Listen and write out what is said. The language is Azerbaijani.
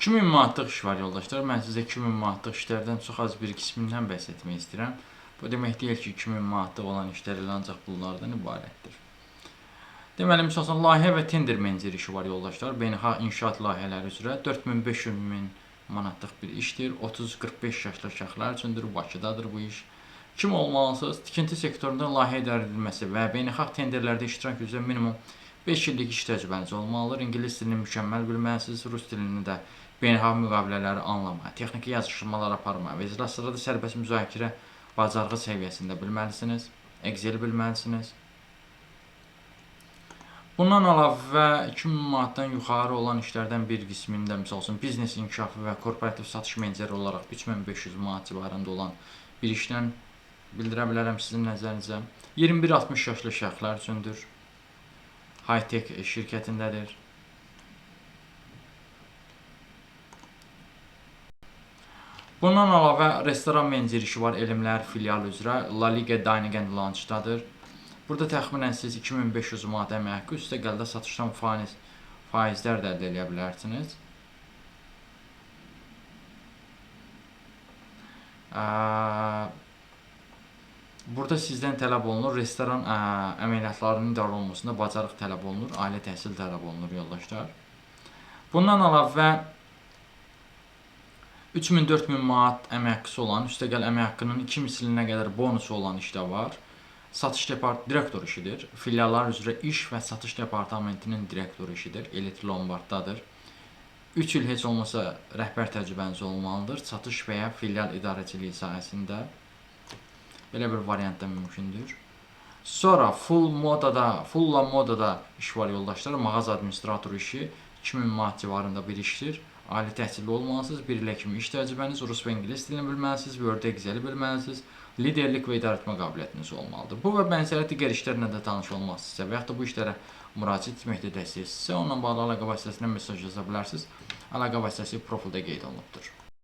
2000 manatlıq iş var yoldaşlar. Mən sizə 2000 manatlıq işlərdən çox az bir qismindən bəhs etmək istəyirəm. Bu demək deyil ki, 2000 manatlıq olan işlər elə ancaq bunlardan ibarətdir. Deməli, misal üçün, layihə və tender meneceri işi var yoldaşlar. Beynəlxalq inşaat layihələri üzrə 4500 min manatlıq bir işdir. 30-45 yaşlı şəxslər üçündür. Bakıdadır bu iş. Kim olmalısınız? Tikinti sektorunda layihə idarə edilməsi və beynəlxalq tenderlərdə iştirak üzrə minimum 5 illik iş təcrübəniz olmalıdır. İngilis dilini mükəmməl bilməlisiniz, rus dilini də beynəlxalq müqavilələri anlama, texniki yazışmalar aparma və iclaslarda sərbəst müzakirə bacarığı səviyyəsində bilməlisiniz, Excel bilməlisiniz. Bundan əlavə 2000 manatdan yuxarı olan işlərdən bir qismində, misal üçün, biznes inkişafı və korporativ satış meneceri olaraq 3500 manat civarında olan bir işlə bildirə bilərəm sizin nəzərinizə. 21-60 yaşlı şəxslər üçündür. High-tech şirkətindədir. Bundan əlavə restoran meneceri işi var Elmlər filial üzrə La Liga Dining and Lounge-dadır. Burada təxminən siz 2500 manat əmək haqqı, üstəgəl də satışdan faizlər də əldə edə bilərsiniz. Burada sizdən tələb olunur, restoran əməliyyatlarının idarə olunmasında bacarıq tələb olunur, ali təhsil tələb olunur yoldaşlar. Bundan əlavə 3000-4000 manat əmək haqqısı olan, üstəgəl əmək haqqının 2 mislinə qədər bonusu olan iş də var. Satış direktor işidir. Filiallar üzrə iş və satış departamentinin direktoru işidir. Elit Lombarddadır. 3 il heç olmasa rəhbər təcrübəniz olmalıdır. Satış və ya filial idarəçiliyi sahəsində. Belə bir variant da mümkündür. Sonra fulla modada iş var yoldaşlar. Mağaza administratoru işi 2000 manat civarında bir işdir. Ali təhsilli olmalısınız, 1 ilə kimi iş təcrübəniz, rus və ingilis dilini bilməlisiniz, Word, Excel-i bilməlisiniz, liderlik və idarəetmə qabiliyyətiniz olmalıdır. Bu və bənzəri digər işlərlə də tanış olmaq istəyirsə və yaxud da bu işlərə müraciət etməkdə dəstək istəyirsə, onunla bağlı əlaqə vasitəsindən mesaj yaza bilərsiniz. Əlaqə vasitəsi profildə qeyd olunubdur.